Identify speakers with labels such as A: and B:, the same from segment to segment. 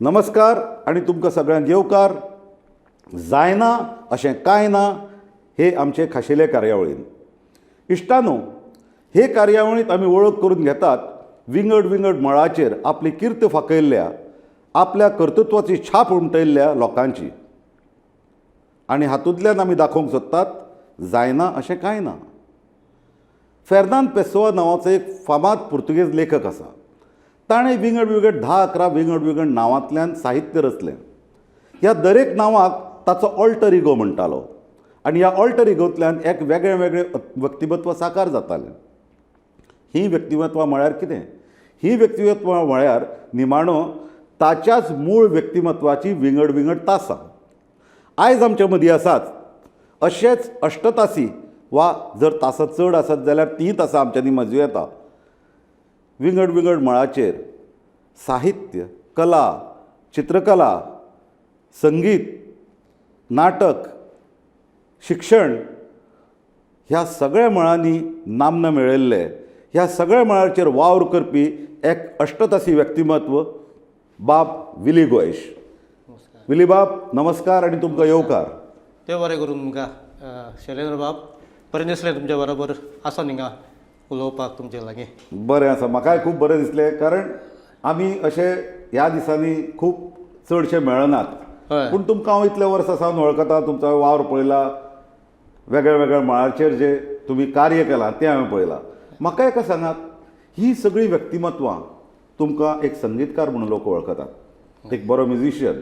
A: नमस्कार आनी तुमकां सगळ्यांक येवकार. जायना अशें कांय ना हे आमचे खाशेले कार्यावळीन. इश्टांनो, हे कार्यावळींत आमी वळख करून घेतात विंगड विंगड मळाचेर आपली किर्त फांकयल्ल्या, आपल्या कर्तृत्वाची छाप उमटयल्ल्या लोकांची. आनी हातूंतल्यान आमी दाखोवंक सोदतात जायना अशें कांय ना. फेर्नांद पेसोआ नांवाचो एक फामाद पुर्तुगेज लेखक आसा. ताणें विंगड विंगड 10-11 विंगड विंगड नांवांतल्यान साहित्य रचलें. ह्या दरेक नांवाक ताचो ऑल्टर इगो म्हणटालो आनी ह्या ऑल्टर इगोंतल्यान एक वेगळें वेगळें व्यक्तिमत्व साकार जातालें. हीं व्यक्तिमत्वां म्हळ्यार कितें? हीं व्यक्तिमत्वां म्हळ्यार निमाणो ताच्याच मूळ व्यक्तिमत्वाची विंगड विंगड तासां. आयज आमचे मदीं आसात अशेच अश्टतासी, वा जर तासां चड आसत जाल्यार तीं तासां आमच्यांनी मेजूं येता. विंगड विंगड मळाचेर साहित्य, कला, चित्रकला, संगीत, नाटक, शिक्षण ह्या सगळ्या मळांनी नामना मेळयल्ले, ह्या सगळ्या मळाचेर वावर करपी एक अश्टतासी व्यक्तिमत्व बाब विली गोयश. विली बाब, नमस्कार आनी तुमकां येवकार.
B: देव बरें करूं तुमकां शैलेंद्र बाब. बरें दिसलें तुमच्या बरोबर आसा हिंगा उलोवपाक तुमचे लागीं.
A: बरें आसा, म्हाकाय खूब बरें दिसलें, कारण आमी अशे ह्या दिसांनी खूब चडशे मेळनात. पूण तुमकां हांव इतले वर्सां सावन वळखता, तुमचो वावर पळयला, वेगळ्या वेगळ्या मळाचेर जे तुमी कार्य केलां तें हांवें पळयलां. म्हाका एका सांगात, ही सगळीं व्यक्तिमत्वां, तुमकां एक संगीतकार म्हणून लोक वळखतात, एक बरो म्युझिशियन,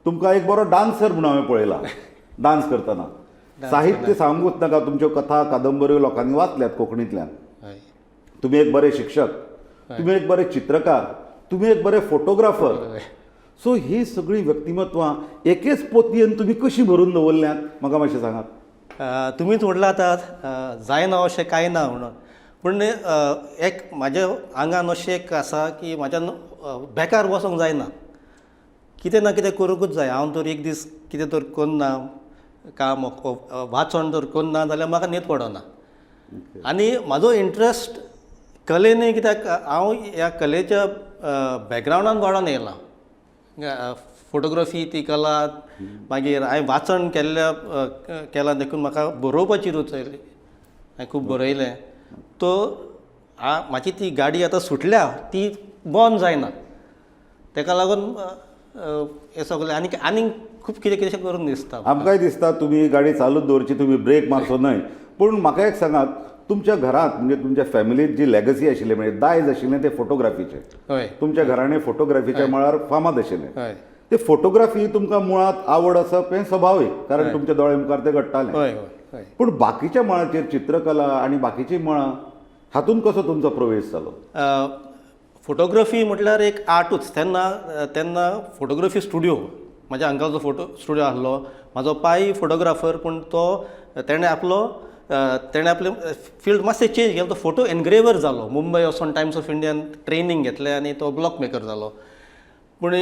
A: तुमकां एक बरो डान्सर म्हणून हांवें पळयला डान्स करतना. साहित्य सांगूच नाका, तुमच्यो कथा कादंबऱ्यो लोकांनी वाचल्यात कोंकणींतल्यान. तुमी एक बरे शिक्षक, तुमी एक बरे चित्रकार, तुमी एक बरे फोटोग्राफर. सो ही सगळीं व्यक्तिमत्वां एकेच पोतयेन तुमी कशीं भरून दवरल्यांत, म्हाका मातशें सांगात.
B: तुमीच म्हणलां आतां जायना अशें कांय ना म्हणून, पूण एक म्हाज्या आंगान अशें एक आसा की म्हाज्यान बेकार बसोंक जायना, कितें ना कितें करूंकूच जाय. हांव तर एक दीस कितें तर करना काम, वाचन जर करना जाल्यार म्हाका न्हीद पडना. आनी म्हाजो इंट्रस्ट कलेनूय, कित्याक हांव ह्या कलेच्या बॅकग्रावंडान वाडोन येयलां. फोटोग्राफी ती कला, मागीर हांवें वाचन केल्ल्या केलां, देखून म्हाका बरोवपाची रूच आयली. हांवें खूब बरयलें. तो म्हाजी ती गाडी आतां सुटल्या, ती बंद जायना. ताका लागून हें सगळें आनीक आनीक खूब कितें कितें करून दिसता.
A: आमकांय दिसता तुमी ही गाडी चालूच दवरची, तुमी ब्रेक मारचो न्हय. पूण म्हाका एक सांगात, तुमच्या घरांत म्हणजे तुमच्या फॅमिलीत जी लॅगसी आशिल्ली, म्हणजे दायज आशिल्लें तें फोटोग्राफीचें. तुमच्या घराणें फोटोग्राफीच्या मळार फामाद आशिल्लें. ते फोटोग्राफी तुमकां मुळांत आवड आसप हें स्वभावीक, कारण तुमच्या दोळे मुखार तें घडटालें.
B: हय हय हय
A: पूण बाकीच्या मळाचेर, चित्रकला आनी बाकीचीं मळां, हातूंत कसो तुमचो प्रवेश जालो?
B: फोटोग्राफी म्हटल्यार एक आर्टूच. तेन्ना तेन्ना फोटोग्राफी स्टुडियो, म्हाज्या अंकलाचो फोटो स्टुडियो आसलो. म्हाजो पाय फोटोग्राफर, पूण तो तेणें आपलें फिल्ड मातशें चेंज केलें. तो फोटो एनग्रेवर जालो. मुंबय वचोन टायम्स ऑफ इंडियान ट्रेनींग घेतलें आनी तो ब्लॉक मेकर जालो. पूण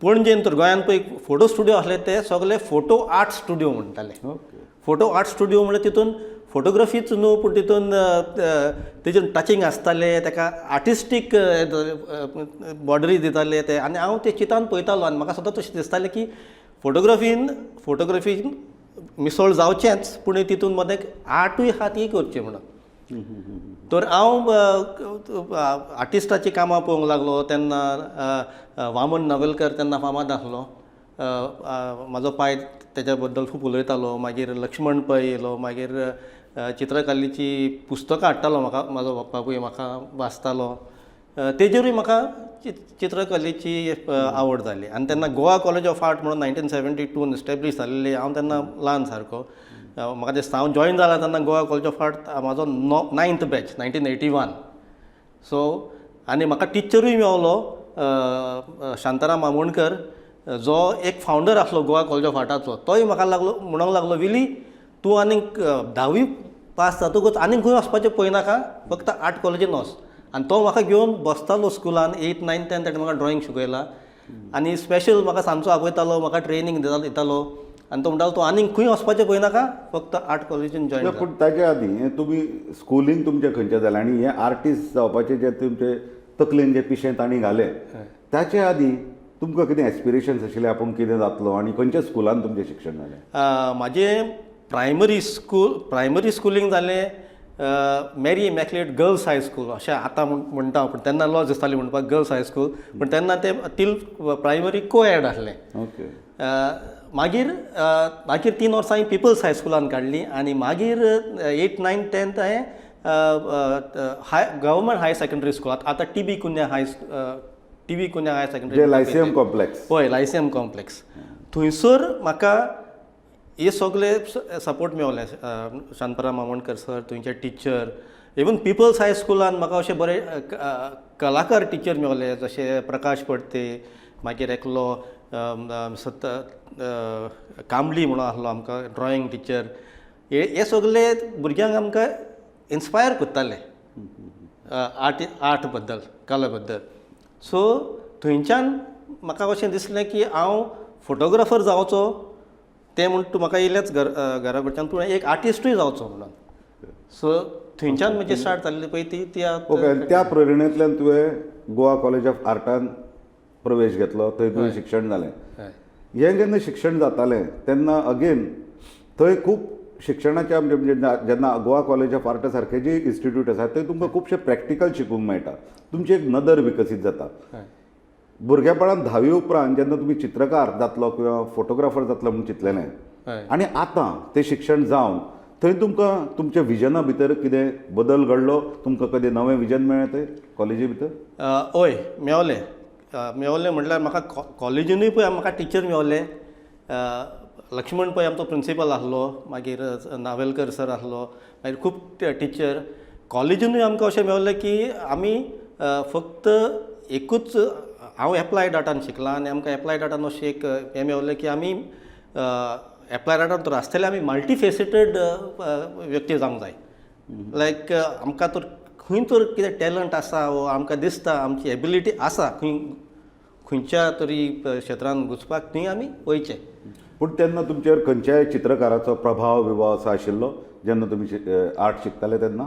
B: पणजेन तर गोंयान पळय फोटो स्टुडियो आसले, ते सगळे फोटो आर्ट स्टुडियो म्हणटाले. फोटो आर्ट स्टुडियो म्हणल्यार तितून फोटोग्राफीच न्हू, पूण तितून तेजेर टचिंग आसताले, ताका आर्टिस्टीक बॉर्डरी दिताले ते. आनी हांव ते चिंतान पळयतालो आनी म्हाका सदांच तशें दिसतालें की फोटोग्राफीन मिसळ जावचेंच, पूण तितून मदें आर्टूय आहा, ती करची म्हणून. तर हांव आर्टिस्टाचीं कामां पळोवंक लागलो. तेन्ना वामन नावेलकर तेन्ना फामाद आसलो. म्हाजो पाय तेज्या बद्दल खूब उलयतालो. मागीर लक्ष्मण पै येयलो. मागीर चित्रकलेची पुस्तकां हाडटालो म्हाका म्हाजो बापूय, म्हाका वाचतालो. तेजेरूय म्हाका चित्रकलेची आवड जाली. आनी तेन्ना गोवा कॉलेज ऑफ आर्ट म्हणून 1972 इस्टेब्लीश जाल्ली. हांव तेन्ना ल्हान सारको. म्हाका दिसता हांव जॉयन जाला तेन्ना गोवा कॉलेज ऑफ आर्ट म्हाजो नो ninth batch, 1981. So आनी म्हाका टिचरूय मेवलो, शांताराम आमोणकर, जो एक फावंडर आसलो गोवा कॉलेज ऑफ आर्टाचो. तोय म्हाका लागलो म्हणूंक लागलो, विली, तूं आनीक धावी पास जातकूच आनीक खंय वचपाचें पळयनाका, फक्त आर्ट कॉलेजीन वच. आनी तो म्हाका घेवन बसतालो स्कुलान. एथ, नायन्थ, टेन्थ ताणें म्हाका ड्रॉइंग शिकयलां. आनी स्पेशल म्हाका सांजचो आपयतालो, म्हाका ट्रेनींग दितालो. आनी तो म्हणटालो, तूं आनीक खंय वचपाचें पळयनाका, फक्त आर्ट कॉलेजीन जॉयन.
A: पूण ताच्या आदीं हें तुमी स्कुलींग तुमचें खंयचें जालें आनी हें आर्टिस्ट जावपाचें जें तुमचें तकलेन जें पिशें तांणी घालें, ताचे आदीं तुमकां कितें एस्पिरेशन्स आशिल्ले, आपूण कितें जातलो आनी खंयच्या स्कुलान तुमचें शिक्षण जालें?
B: म्हाजें प्रायमरी स्कुलींग जालें Mary Immaculate Girls High School, अशें आतां म्हणटा पूण तेन्ना लॉज दिसताली म्हणपाक गर्ल्स हायस्कूल, पूण तेन्ना तें तील प्रायमरी को एड आसलें. मागीर मागीर 3 वर्सां हांवें पिपल्स हायस्कुलान काडलीं आनी मागीर एट नायन टेंथ हांवें हाय गव्हर्मेंट हायर सेकंडरी स्कूल, आतां टीबी कुन्या हायर सेकंडरी.
A: जे लायसियम कॉम्प्लेक्स.
B: हय, लायसियम कॉम्प्लेक्स. थंयसर म्हाका हे सगळे सपोर्ट मेवले, शांताराम आमोणकर सर, थंयचे टिचर. इवन पिपल्स हायस्कुलान म्हाका अशे बरे कलाकार टिचर मेवले, जशे प्रकाश फडते, मागीर एकलो सत कांबळी म्हणून आसलो आमकां ड्रॉइंग टिचर. हे हे सगळे भुरग्यांक आमकां इन्स्पायर करताले आर्ट आर्ट बद्दल, कला बद्दल. सो थंयच्यान म्हाका अशें दिसलें की हांव फोटोग्राफर जावचो तें म्हूण तूं म्हाका येयलेंच घर घरा कडच्यान, तूं एक आर्टिस्टूय जावचो म्हणून. सो थंयच्यान म्हजी स्टार्ट जाल्ली पळय ती ती
A: ओके, आनी त्या प्रेरणेंतल्यान तुवें गोवा कॉलेज ऑफ आर्टान प्रवेश घेतलो, थंय तुवें शिक्षण जालें. हें जेन्ना शिक्षण जातालें तेन्ना अगेन थंय खूब शिक्षणाच्या म्हणजे जेन्ना गोवा कॉलेज ऑफ आर्टा सारखे जे इन्स्टिट्यूट आसा, थंय तुमकां खुबशें प्रॅक्टिकल शिकूंक मेळटा, तुमची एक नदर विकसीत जाता. भुरगेपणांत धावी उपरांत जेन्ना तुमी चित्रकार जातलो किंवा फोटोग्राफर जातलो म्हूण चिंतलेलें आनी आतां तें शिक्षण जावन थंय तुमकां तुमच्या विजना भितर कितें बदल घडलो? तुमकां कदें नवें विजन मेळ्ळें थंय कॉलेजी भितर?
B: हय, मेवलें. मेवलें म्हटल्यार म्हाका कॉलेजीनूय पळय म्हाका टिचर मेवले. लक्ष्मण पै आमचो प्रिंसिपल आसलो, मागीर नावेलकर सर आसलो, मागीर खूब टिचर कॉलेजीनूय आमकां अशें मेवलें की आमी फक्त एकूच, हांव एप्लायड आर्टान शिकलां आनी आमकां एप्लायड आर्टान अशें एक हें मेवलें की आमी एप्लायड आर्टान तर आसतले, आमी मल्टीफेसिटेड व्यक्ती जावंक जाय. लायक आमकां तर खंय तर कितें टॅलंट आसा वो आमकां दिसता आमची एबिलिटी आसा खंय खंयच्या तरी क्षेत्रान घुसपाक, थंय आमी वयचें.
A: पूण तेन्ना तुमचेर खंयच्याय चित्रकाराचो प्रभाव बिभाव असो आशिल्लो जेन्ना तुमी आर्ट शिकताले तेन्ना?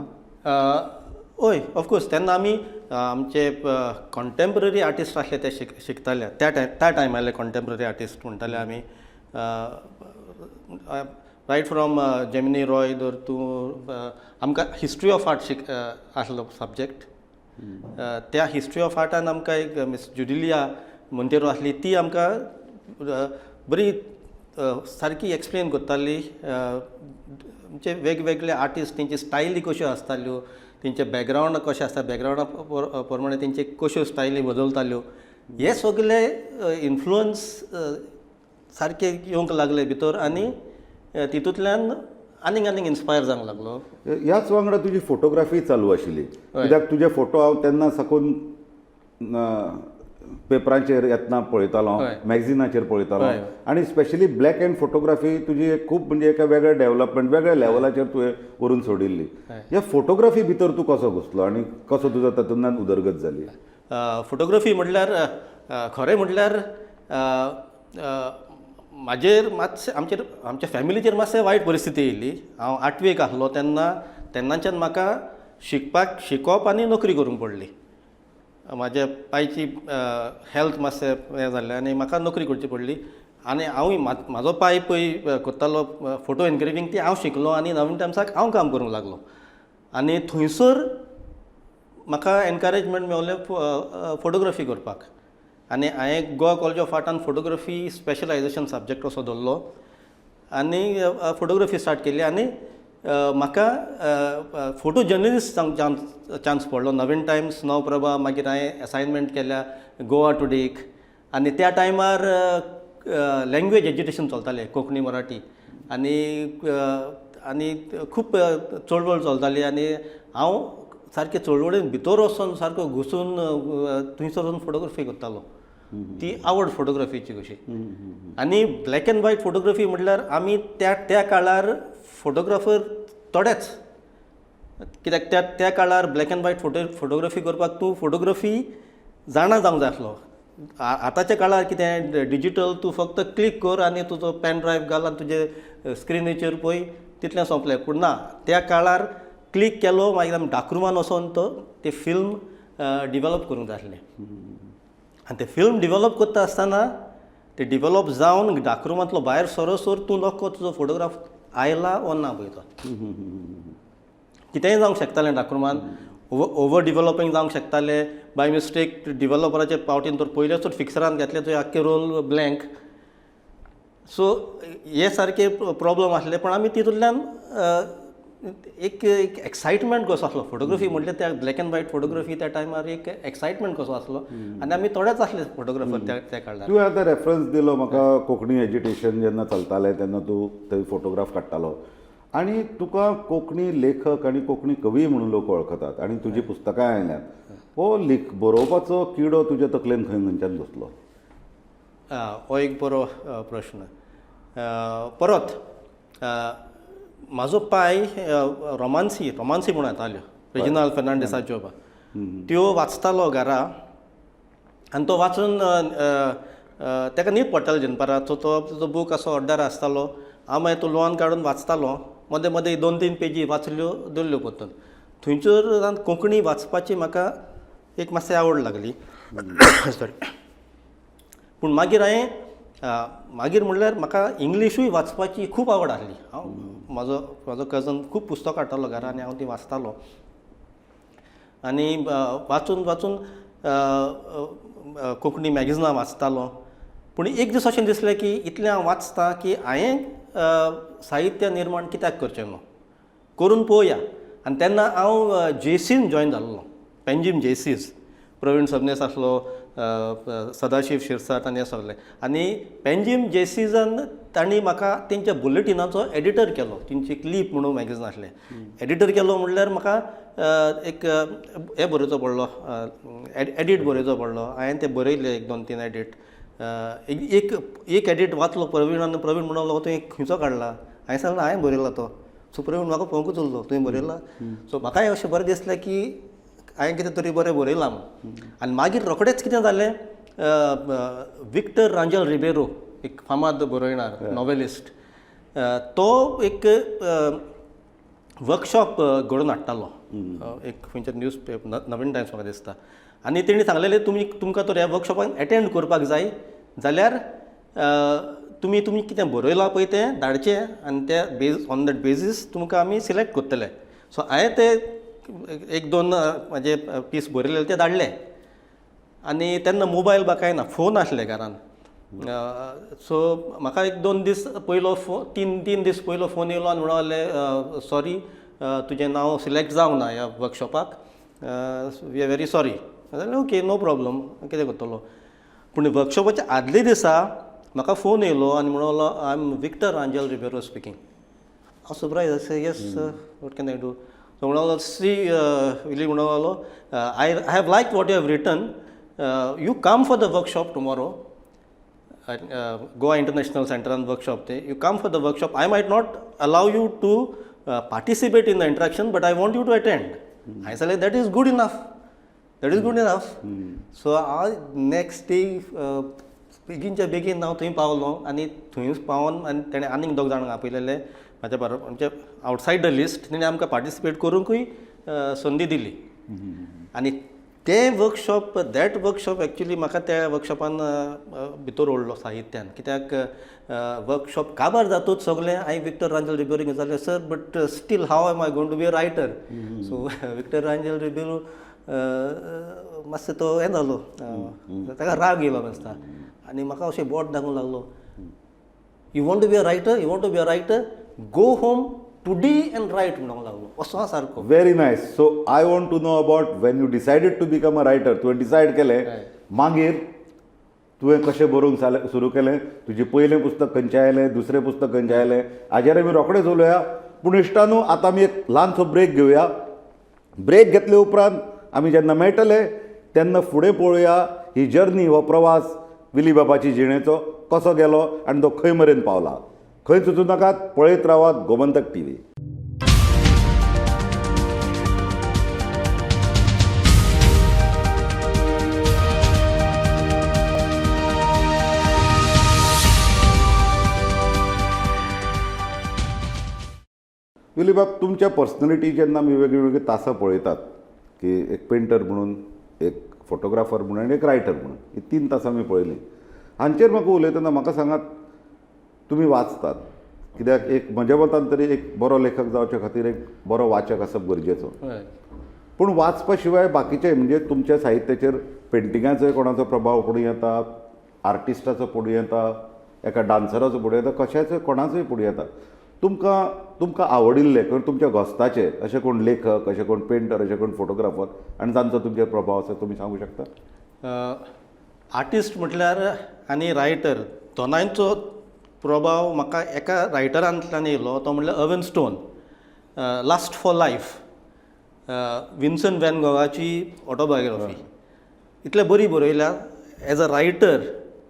B: हय, ऑफकोर्स. तेन्ना आमी आमचे कॉन्टेम्पररी आर्टिस्ट आसले ते शिकताले. त्या टायमाले कॉन्टेम्पररी आर्टिस्ट म्हणटाले आमी, रायट फ्रॉम जेमिनी रॉय धर तूं. आमकां हिस्ट्री ऑफ आर्ट आसलो सब्जेक्ट. त्या हिस्ट्री ऑफ आर्टान आमकां एक मिस जुडिलिया मोंतेरो आसली, ती आमकां बरी सारकी एक्सप्लेन करताली आमचे वेगवेगळे आर्टिस्ट, तेंची स्टायली कश्यो आसताल्यो, तेंचे बॅकग्रावंड कशें आसता, बॅकग्रावंडा प्रमाणे तेंचे कश्यो स्टायली बदलताल्यो. हे सगले इन्फ्लुअन्स सारके येवंक लागले भितर आनी तितूंतल्यान आनीक आनीक इन्स्पायर जावंक लागलो.
A: ह्याच वांगडा तुजी फोटोग्राफी चालू आशिल्ली, कित्याक तुजे फोटो हांव तेन्ना साकून पेपरांचेर येतना पळयतालो, मॅगझिनाचेर पळयतालो.
B: हय.
A: आनी स्पेशली ब्लॅक अँड फोटोग्राफी तुजी एक खूब म्हणजे एका वेगळ्या डेव्हलपमेंट, वेगळ्या लेवलाचेर तुवें व्हरून सोडिल्ली. ह्या फोटोग्राफी भितर तूं कसो घुसलो आनी कसो तुजो तातूंतल्यान उदरगत जाली?
B: फोटोग्राफी म्हटल्यार खरें म्हटल्यार म्हाजेर मातशें आमचेर, आमच्या फॅमिलीचेर मातशें वायट परिस्थिती येयली. हांव आठवेक आसलो तेन्ना. तेन्नाच्यान म्हाका शिकपाक, शिकोप आनी नोकरी करूंक पडली. म्हाज्या पायची हेल्थ मातशें हें जाल्लें आनी म्हाका नोकरी करची पडली. आनी हांवूय म्हाजो पाय पळय करतालो फोटो एनग्रेवींग, ती हांव शिकलो आनी नवीन टायम्साक हांव काम करूंक लागलो आनी थंयसर म्हाका एनकरेजमेंट मेवलें फोटोग्राफी करपाक. आनी हांवें गोवा कॉलेज ऑफ आर्टान फोटोग्राफी स्पेशलायजेशन सब्जेक्ट असो दवरलो आनी फोटोग्राफी स्टार्ट केली. आनी म्हाका फोटो जर्नलिस्ट जावंक चान्स पडलो, नवीन टायम्स, नवप्रभा. मागीर हांवें असायनमेंट केल्या गोवा टुडेक. आनी त्या टायमार लँग्वेज एज्युकेशन चलतालें, कोंकणी मराठी, आनी खूब चळवळ चलताली. आनी हांव सारकें चळवळीन भितर वचोन, सारको घुसून थंयसर वचून फोटोग्राफी करतालो. ती आवड फोटोग्राफीची कशी. आनी ब्लॅक अँड व्हायट फोटोग्राफी म्हटल्यार आमी त्या त्या काळार फोटोग्राफर थोडेच, कित्याक त्या त्या काळार ब्लॅक अँड व्हायट फोटोग्राफी करपाक तूं फोटोग्राफी जाणा जावंक जाय आसलो. आतांच्या काळार कितें डिजीटल, तूं फक्त क्लीक कर आनी तुजो पेन ड्रायव घाल आनी तुजे स्क्रिनीचेर पळय, तितलें सोंपलें. पूण ना, त्या काळार क्लीक केलो, मागीर आमी डार्क रुमान वचोन तो ते फिल्म डिवॅलप करूंक जाय आसलें. आनी तें फिल्म डिवॅलप करता आसतना ते डिवॅलप जावन डार्करुमांतलो भायर सरसर तूं नक्को तुजो फोटोग्राफ आयला वो ना पळय तो. कितेंय जावंक शकतालें डार्करुमान, ओवर डिवॅलपींग जावंक शकतालें, बाय मिस्टेक डिवॅलपराचे पावटीन तर पयलेच तर फिक्सरान घेतलें तुवें आख्खें रोल ब्लँक. सो हे सारके प्रॉब्लम आसले, पूण आमी तितूंतल्यान एक एक एक्सायटमेंट कसो आसलो फोटोग्राफी म्हटल्यार, त्या ब्लॅक एंड व्हायट फोटोग्राफी त्या टायमार एक एक्सायटमेंट कसो आसलो आनी आमी थोडेच आसले फोटोग्राफर त्या त्या काळार.
A: तुवें आतां रेफरन्स दिलो म्हाका, कोंकणी एजिटेशन जेन्ना चलतालें तेन्ना तूं थंय फोटोग्राफ काडटालो आनी तुका कोंकणी लेखक आनी कोंकणी कवी म्हणून लोक वळखतात आनी तुजीं पुस्तकां आयल्यांत. हो लेख बरोवपाचो किडो तुज्या तकलेन खंय खंयच्यान घुसलो?
B: हो एक बरो प्रश्न. परत म्हाजो पाय रोमांसी रोमांसी म्हणून येताल्यो रेजिनाल्ड फेर्नांडीसाच्यो बा, त्यो वाचतालो घरा आनी तो वाचून ताका न्हीद पडटाली दनपारां. सो तो तुजो बूक असो अर्दार आसतालो, हांव मागीर तो लुवान काडून वाचतालो, मदें मदें दोन तीन पेजी वाचल्यो दवरल्यो परतून. थंयसर कोंकणी वाचपाची म्हाका एक मातशी आवड लागली, सॉरी. पूण मागीर हांवें मागीर म्हणल्यार म्हाका इंग्लिशूय वाचपाची खूब आवड आसली. हांव म्हाजो कजन खूब पुस्तकां हाडटालो घरा आनी हांव तीं वाचतालो आनी वाचून वाचून कोंकणी मॅगजिनां वाचतालो. पूण एक दीस अशें दिसलें की इतलें हांव वाचतां की हांवें साहित्य निर्माण कित्याक करचें न्हू, करून पळोवया. आनी तेन्ना हांव जेसीन जॉयन जाल्लो, पेंजीम जेसीस, प्रवीण सबनेस आसलो, सदाशीव शिरसाट आनी हे सगळे. आनी पेंजीम जेसीजान तांणी म्हाका तेंच्या बुलेटिनाचो एडिटर केलो. तेंची क्लीप म्हणून मॅगझीन आसलें, एडिटर केलो म्हणल्यार म्हाका एक हें बरोवचो पडलो, एडीट बरोवचो पडलो. हांवें तें बरयलें एक दोन तीन एडीट. एक एक एडीट वाचलो प्रवीण, प्रवीण म्हणूंक लागलो तुवें खंयचो काडला? हांवें सांगलें हांवें बरयला तो. सो प्रवीण म्हाका पळोवंकूच उरलो, तुवें बरयला? सो म्हाकाय अशें बरें दिसलें की हांवें कितें तरी बरें बरयलां म्हूण. आनी मागीर रोखडेंच कितें जालें, विक्टर रांजल रिबेरो एक फामाद बरोयणार, नॉवेलिस्ट, तो एक वर्कशॉप घडोवन हाडटालो एक खंयच्या न्यूज पेपर, नवीन टायम्स म्हाका दिसता. आनी तेणी सांगलेलें तुमी तुमकां तर ह्या वर्कशॉपाक एटेंड करपाक जाय जाल्यार तुमी तुमी कितें बरयलां पळय तें धाडचें आनी ते बेज ऑन that basis तुमकां आमी सिलेक्ट करतले. सो हांवें ते एक दोन म्हाजे पीस बरयलेले ते धाडले. आनी तेन्ना मोबायल बा कांय ना, फोन आसले घरान. सो म्हाका एक दोन दीस पयलो फोन, तीन तीन दीस पयलो फोन येयलो आनी म्हणूंक लागले सॉरी, तुजें नांव सिलेक्ट जावंक ना ह्या वर्कशॉपाक, we are very sorry. Okay, no problem, कितें करतलो. पूण वर्कशॉपाच्या आदले दिसा म्हाका फोन येयलो आनी म्हणूंक लागलो I am Victor Rangel Ribeiro speaking. हांव surprise, yes sir, what can I do? So म्हणूंक लागलो सी विली, म्हणूंक लागलो I have like what you have written, you come for the workshop tomorrow, Goa international सेंटरान workshop ते, you come for the workshop, I might not allow you to participate in the interaction but I want you to attend. हांवें सांगलें that is good enough, that is good enough. So हांव next day बेगीनच्या बेगीन हांव थंय पावलो आनी थंय पावोन आनी तेणें आनीक दोग जाणांक आपयलेले म्हाज्या बरोबर, म्हणजे आवटसायड the list, तेणें आमकां पार्टिसिपेट करूंकूय संदी दिली. आनी तें वर्कशॉप, that workshop actually म्हाका त्या वर्कशॉपान भितर ओडलो साहित्यान. कित्याक वर्कशॉप काबार जातूच सगळें हांवें विक्टर रांजल रिबेरोक विचारलें, sir but still how am I going to be a writer? So Victor Rangel Ribeiro मातसो तो हें जालो, ताका राग येयलो दिसता आनी म्हाका अशें बोट दाखोवंक लागलो, you want to be a writer, you want to be a writer, go home today and write म्हणूंक लागलो असो सारको.
A: Very nice. So I want to know about when you decided to become a writer. तुवें decide केलें, मागीर तुवें कशें बरोवंक सुरू केलें, तुजें पयलें पुस्तक खंयचें आयलें, दुसरें पुस्तक खंयचें आयलें, हाजेर आमी रोखडेच उलोवया. पूण इश्टानू आतां आमी एक ल्हानसो ब्रेक घेवया. ब्रेक घेतले उपरांत आमी जेन्ना मेळटले तेन्ना फुडें पळोवया ही जर्नी, हो प्रवास विली बाबाची जिणेचो कसो गेलो आनी तो खंय मेरेन पावला. खंय चुचू नाकात, पळयत रावात गोमंतक टी व्ही. विली बाब, तुमच्या पर्सनॅलिटी जेन्ना आमी वेगळी वेगळी तासां पळयतात की एक पेंटर म्हणून एक फोटोग्राफर म्हणून आनी एक रायटर म्हणून. ही 3 तासां आमी पळयलीं. हांचेर म्हाका उलयतना म्हाका सांगात, तुमी वाचतात कित्याक एक म्हज्या मतान तरी एक बरो लेखक जावचे खातीर एक बरो वाचक आसप गरजेचो. पूण वाचपा शिवाय बाकीचे म्हणजे तुमच्या साहित्याचेर पेंटिंगाचोय कोणाचो प्रभाव पडूं येता, आर्टिस्टाचो पडूं येता, एका डान्सराचो पडूं येता, कशाचो कोणाचोय पडूं येता. तुमकां तुमकां आवडिल्ले किंवा तुमच्या घोस्ताचे अशे कोण लेखक, अशे कोण पेंटर, अशे कोण फोटोग्राफर आनी तांचो तुमचेर प्रभाव आसा तुमी सांगू शकता?
B: आर्टिस्ट म्हटल्यार आनी रायटर दोनांयचो प्रभाव म्हाका एका रायटरांतल्यान येयलो, तो म्हणल्यार Irwin Stone, Lust for Life, Vincent van गोगाची autobiography इतले बरी बरयल्या. एज अ रायटर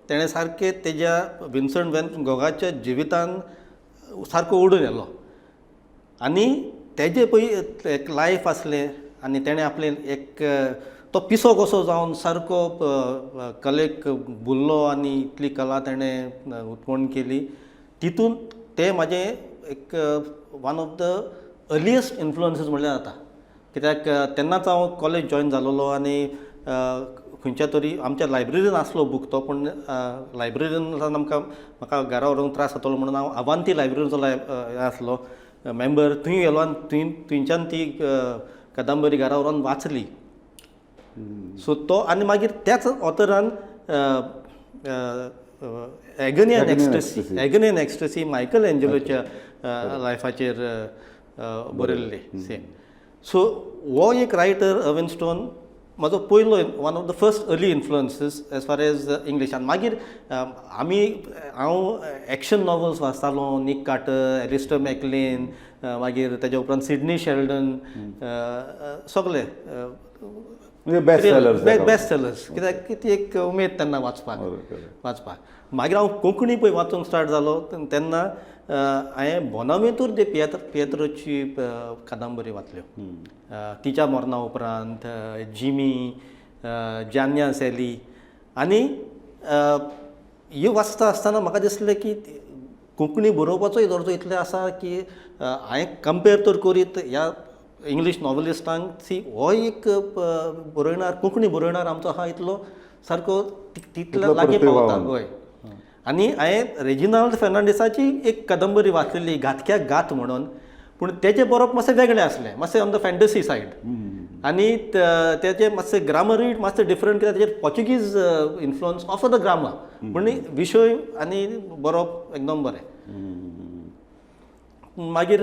B: तेणें सारकें तेज्या विन्संट वॅन गोगाच्या जिवितान सारको ओडून येलो आनी तेजें पळय एक लायफ आसलें आनी तेणें आपलें एक तो पिसो कसो जावन सारको कलेक बुरलो आनी इतली कला तेणें उत्पन्न केली. तितून तें म्हाजें एक one of the earliest influences म्हणल्यार जाता, कित्याक तेन्नाच हांव कॉलेज जॉयन जालोलो आनी खंयच्या तरी आमच्या लायब्ररीन आसलो बूक तो, पूण लायब्ररीन आमकां म्हाका घरा व्हरूंक त्रास जातलो म्हणून हांव अवांती लायब्ररीचो हें आसलो मेंबर, थंय गेलो आनी थंय थंयच्यान ती कादंबरी घरा व्हरोन वाचली. सो तो आनी मागीर त्याच ऑथरान Agony and Ecstasy, Agony and Ecstasy Michael एंजलोच्या लायफाचेर बरयल्ली सेम. सो हो एक रायटर अर्विन स्टोन म्हजो पयलो one of the first early influences as far as English. आनी मागीर आमी हांव एक्शन नॉव्हल्स वाचतालो, निक कार्टर, एलिस्टर मॅकलेन, मागीर तेज्या उपरांत सिडनी शेल्डन, सगळे
A: म्हणजे बेस्ट सेलर्स,
B: बेस्ट सेलर्स, कित्याक की ती एक उमेद तेन्ना वाचपाक वाचपाक. मागीर हांव कोंकणी पळय वाचूंक स्टार्ट जालो तेन्ना हांवें बोनावेंतूर दे पियेत्रोची कादंबरी वाचल्यो, तिच्या मरणा उपरांत, जिमी, जान्या सॅली. आनी ह्यो वाचता आसतना म्हाका दिसलें की कोंकणी बरोवपाचोय दर्जो इतलो आसा की हांवें कंपेर तर करीत ह्या इंग्लीश नॉव्हलिस्टांक, सी हो एक बरयणार, कोंकणी बरयणार आमचो आहा इतलो सारको तितलो लागीं पावता. हय. आनी हांवें रेजिनाल्ड फेर्नांडीसाची एक कादंबरी वाचलेली, घातक्याक घात म्हणून, पूण तेजें बरोवप मातशें वेगळें आसलें, मातशें ऑन the fantasy side, आनी तेजें मातशें ग्रामरूय मातशें डिफरंट, कित्याक तेजेर Portuguese influence of the grammar, पूण विशय आनी बरोवप एकदम बरें. मागीर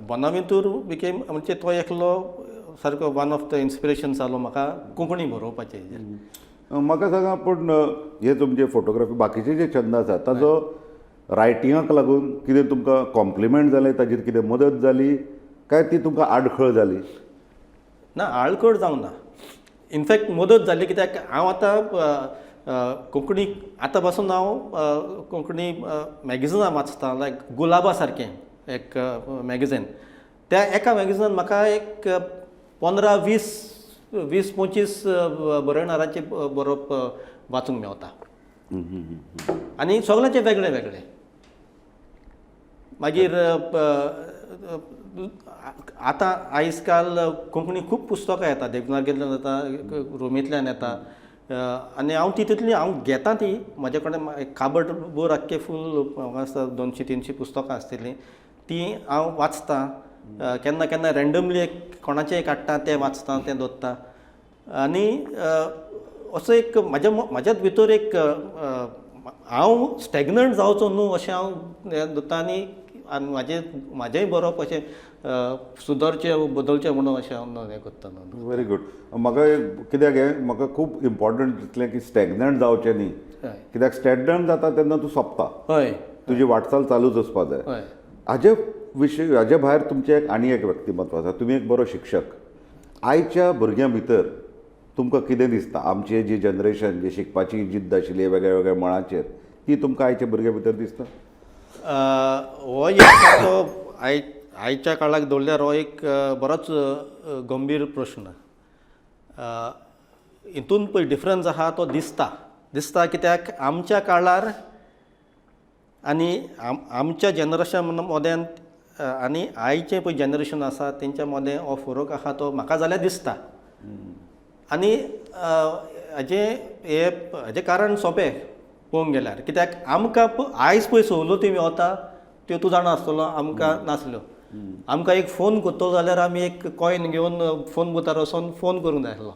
B: बोनावेंतूर बिकेम म्हणजे तो एकलो सारको वन ऑफ the inspiration जालो म्हाका कोंकणी बरोवपाचें हेजेर.
A: म्हाका सांगा, पूण हे तुमचे फोटोग्राफी बाकीचे जे छंद आसा ताजो रायटिंगाक लागून कितें तुमकां कॉम्प्लिमेंट जालें, ताजेर कितें मदत जाली काय ती तुमकां आडखळ जाली?
B: ना, आडखळ जावंक ना, इनफॅक्ट मदत जाली, कित्याक हांव आतां कोंकणी आतां पासून हांव कोंकणी मॅगजिनां वाचतां, लायक गुलाबा सारकें एक मॅगझीन. त्या एका मॅगझिनान म्हाका एक 15 20 20 25 बरयणारांचें बरोवप वाचूंक मेवता आनी सगळ्यांचे वेगळे वेगळे. मागीर आतां आयज काल कोंकणी खूब पुस्तकां येता, देवनागरींतल्यान येता, रोमींतल्यान येता, आनी हांव ती तितली हांव घेता ती, म्हजे कडेन एक काबट भर आख्खें फूल म्हाका दिसता 200-300 पुस्तकां आसतलीं, तीं हांव वाचतां. केन्ना केन्ना रँडमली एक कोणाचेंय काडटा, तें वाचता, तें दवरता. आनी असो एक म्हाज्या म्हाज्याच भितर एक हांव स्टॅग्नंट जावचो न्हू अशें हांव हें दवरता आनी आनी म्हाजें म्हाजेंय बरोवप अशें सुदरचें बदलचें म्हणून अशें हांव हें करता.
A: Very good. म्हाका एक कित्याक हें म्हाका खूब इम्पॉर्टंट दिसलें की स्टॅग्नंट जावचें न्ही, कित्याक स्टॅग्नंट जाता तेन्ना तूं सोंपता, तुजी वाटचाल चालूच आसपा जाय. हाजे विशय हाजे भायर तुमचें एक आनी एक व्यक्तिमत्व आसा, तुमी एक बरो शिक्षक. आयच्या भुरग्यां भितर तुमकां कितें दिसता, आमची जी जनरेशन जी शिकपाची जिद्द आशिल्ली वेगळ्या वेगळ्या मळाचेर, ती तुमकां आयच्या भुरग्यां भितर दिसता?
B: हो एक सारको आयच्या काळाक दवरल्यार हो एक बरोच गंभीर प्रश्न. हितून पळय डिफरन्स आहा तो दिसता, दिसता कित्याक आमच्या काळार आनी आमच्या जनरेशन मदें आनी आयचें पळय जनरेशन आसा तेंच्या मदें हो फरक आहा तो म्हाका जाल्यार दिसता. आनी हाजें हें हाजें कारण सोंपें पळोवंक गेल्यार, कित्याक आमकां आयज पळय सवलती मेवता त्यो तूं जाणा आसतलो आमकां नासल्यो. आमकां एक फोन करतलो जाल्यार आमी एक कॉयन घेवन फोन बुथार वचोन फोन करूंक जाय आसलो.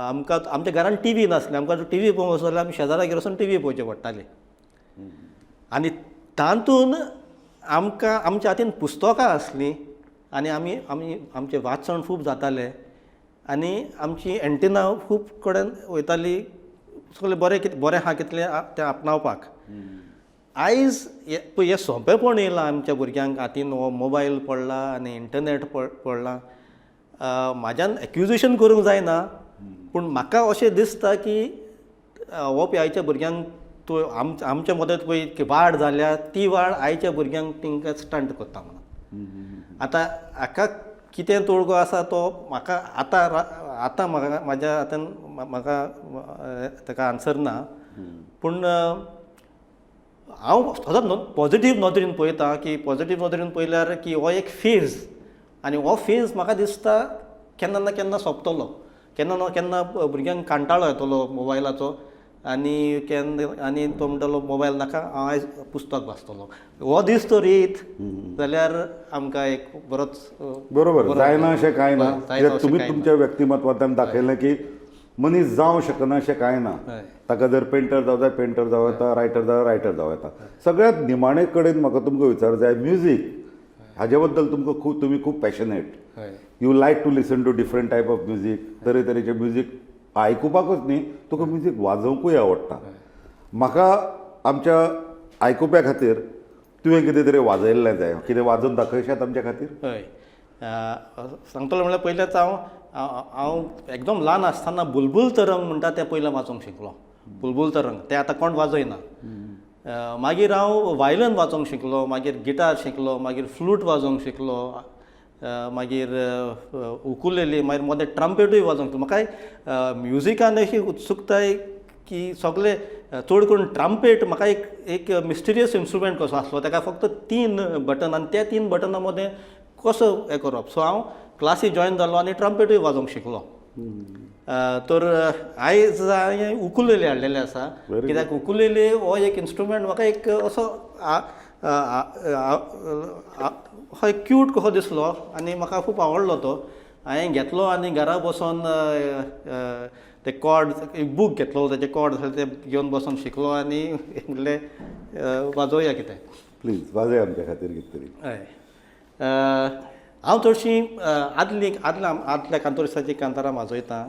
B: आमकां आमच्या घरान टी व्ही नासली, आमकां टी व्ही पळोवंक वचत जाल्यार आमी शेजारागेर वचोन टी व्ही पळोवची पडटाली. आनी तातूंत आमकां आमच्या हातीन पुस्तकां आसलीं आनी आमी आमी आमचें वाचन खूब जातालें आनी आमची एंटिना खूब कडेन वयताली, सगळें बरें कितें बरें आहा कितलें तें आपणावपाक. आयज पळय हें सोंपेपण येयलां आमच्या भुरग्यांक हातीन, हो मोबायल पडला आनी इंटरनेट पडला. म्हाज्यान एक्युजेशन करूंक जायना, पूण म्हाका अशें दिसता की हो पळय आयच्या भुरग्यांक तो आमच्या मदत पळय वाड जाल्या ती वाड आयच्या भुरग्यांक तांकां स्टंट करता म्हणून. आतां हाका कितें तोडगो आसा तो म्हाका आतां आतां म्हाका म्हाज्या हातान म्हाका ताका आन्सर ना, पूण हांव सदांच पॉझिटीव नदरेन पळयता की पॉझिटीव नदरेन पळयल्यार की हो एक फेज आनी हो फेज म्हाका दिसता केन्ना ना केन्ना सोंपतलो, केन्ना ना केन्ना भुरग्यांक कांटाळो येतलो मोबायलाचो आनी केन्ना आनी तो म्हणटलो मोबायल नाका, हांव आयज पुस्तक वाचतलो. हो दीस तर येयत जाल्यार आमकां एक बरोच
A: बरोबर जायना अशें कांय ना. तुमी तुमच्या व्यक्तिमत्वांतल्यान दाखयलें की मनीस जावं शकना अशें कांय ना. ताका जर पेंटर जावं जाय पेंटर जावं येता, रायटर जावं रायटर जावं येता. सगळ्यांत निमाणे कडेन म्हाका तुमकां विचारूंक जाय, म्युजीक हाजे बद्दल तुमकां खूब, तुमी खूब passionate. You like to listen to different type of music, तरेतरेचे म्युजीक आयकुपाकूच न्ही, तुका म्युजीक वाजोवंकूय आवडटा. म्हाका आमच्या आयकुप्या खातीर तुवें कितें तरी वाजयल्लें जाय, कितें वाजोवन दाखयशात आमच्या खातीर?
B: हय, सांगतलो म्हणल्यार पयलेंच हांव हांव एकदम ल्हान आसतना बुलबुल तरंग म्हणटा तें पयलें वाजोवंक शिकलो. बुलबुल तरंग तें आतां कोण वाजयना. मागीर हांव वायलन वाजोवंक शिकलो, मागीर गिटार शिकलो, मागीर फ्लूट वाजोवंक शिकलो, मागीर उकुलेली, मागीर मदें ट्रम्पेटूय वाजोवंक शिकलो. म्हाका म्युजिकान अशी उत्सुकताय की सगळे चड करून ट्रम्पेट म्हाका एक एक मिस्टिरियस इन्स्ट्रुमेंट कसो आसलो. ताका फक्त 3 बटन आनी त्या 3 बटनां मदें कसो हें करप. सो हांव क्लासी जॉयन जालो आनी ट्रम्पेटूय वाजोवंक शिकलो. तर आयज हांवें उकुलेले हाडलेले आसा, कित्याक उकुलेले हो एक इन्स्ट्रुमेंट म्हाका एक असो हो एक क्यूट कसो दिसलो आनी म्हाका खूब आवडलो तो. हांवें घेतलो आनी घरा बसोन ते कॉर्ड, एक बूक घेतलो, ताचे कॉर्ड आसले ते घेवन बसोन शिकलो आनी म्हणलें वाजोवया कितें.
A: प्लीज वाजय आमच्या खातीर कितें तरी.
B: हय, हांव चडशीं आदलीं आदल्या आदल्या कांतोरिस्ताचीं कांतारां वाजयतां.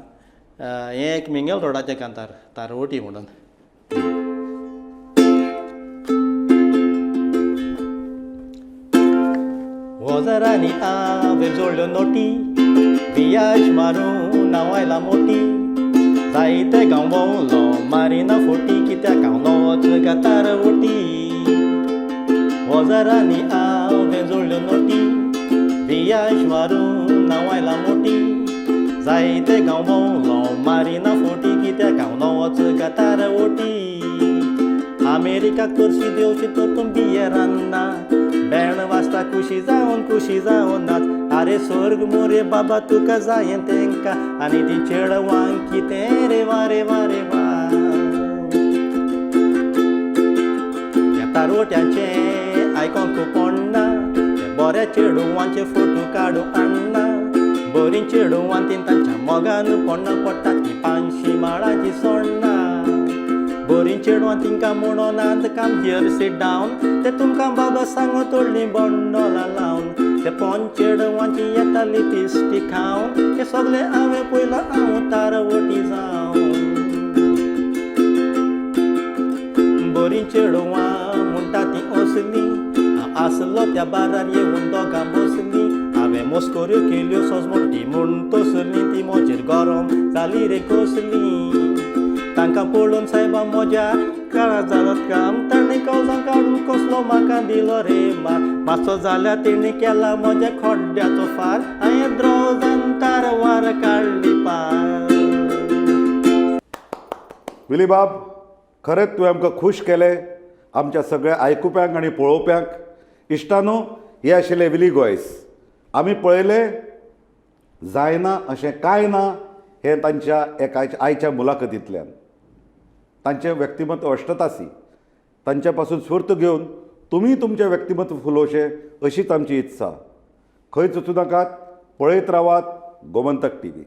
B: हें एक मिंगेल रोडाचें कांतार, तारवटी म्हणून. वजरांनी हांवें जोडल्यो नोटी, बियाज मारून हांव आयला मोटी, जायते गांव भोंवलो मारिना फोटी, कित्याक हांव नवोच गा तारवटी. वजरांनी हांवें जोडल्यो नोटी, बियाज मारून हांव आयला मोटी, जायते गांव भोंवलो मारिना फोटी, कित्याक हांव नवोच गा तारवटी. अमेरिका करशी देवशी तर तूं बियरान ना, बेण वाजता खुशी जावन खुशी जावन नाच, आरे स्वर्ग मोरे बाबा तुका जायें तेंकां, आनी ती चेडवांक कितें रे वा रे वा रे वा. त्या तारवट्यांचें आयकोंक पडना, ते बऱ्या चेडवांचे फोटो काडूं हाडना, बरीं चेडवां तीं तांच्या मोगान पडना, पडटा ती पांचशी माळाची सोडना. बरीं चेडवां तिंकां म्हणोनात काम here sit down, ते तुमकां बाबा सांगो तोडलीं बंडोलां लावन, ते पोन चेडवांची येता लिपस्टीक खावन, ते सगळें हांवें पयलां हांव तारवटी जावन. बरीं चेडवां म्हणटा तीं असलीं, हांव आसलो त्या बारार येवन दोगां बसलीं, हांवें मस्कऱ्यो केल्यो सजमोटी म्हूण तसलीं, ती म्हजेर गरम जाली रे कसली. तांकां पळोवन सायबा म्हज्या काळा जालो काम, ताणें कवजां काडून कसलो म्हाका दिलो रे मार, मातसो जाल्यार तेणी केला म्हज्या खोड्ड्याचो फार, हांवें द्रोजान तारवार काडली पार.
A: विलीबाब, खरेंच तुवें आमकां खूश केलें, आमच्या सगळ्या आयकुप्यांक आनी पळोवप्यांक. इश्टानो, हे आशिल्ले विली गोयस. आमी पळयलें जायना अशें कांय ना हें तांच्या एका आयच्या मुलाखतींतल्यान. तांचें व्यक्तिमत्व अश्टतासी. तांच्या पासून स्फूर्त घेवन तुमी तुमचें व्यक्तिमत्व फुलोवचें अशीच आमची इत्सा. खंयच वचूं नाकात, पळयत रावात गोमंतक टी व्ही.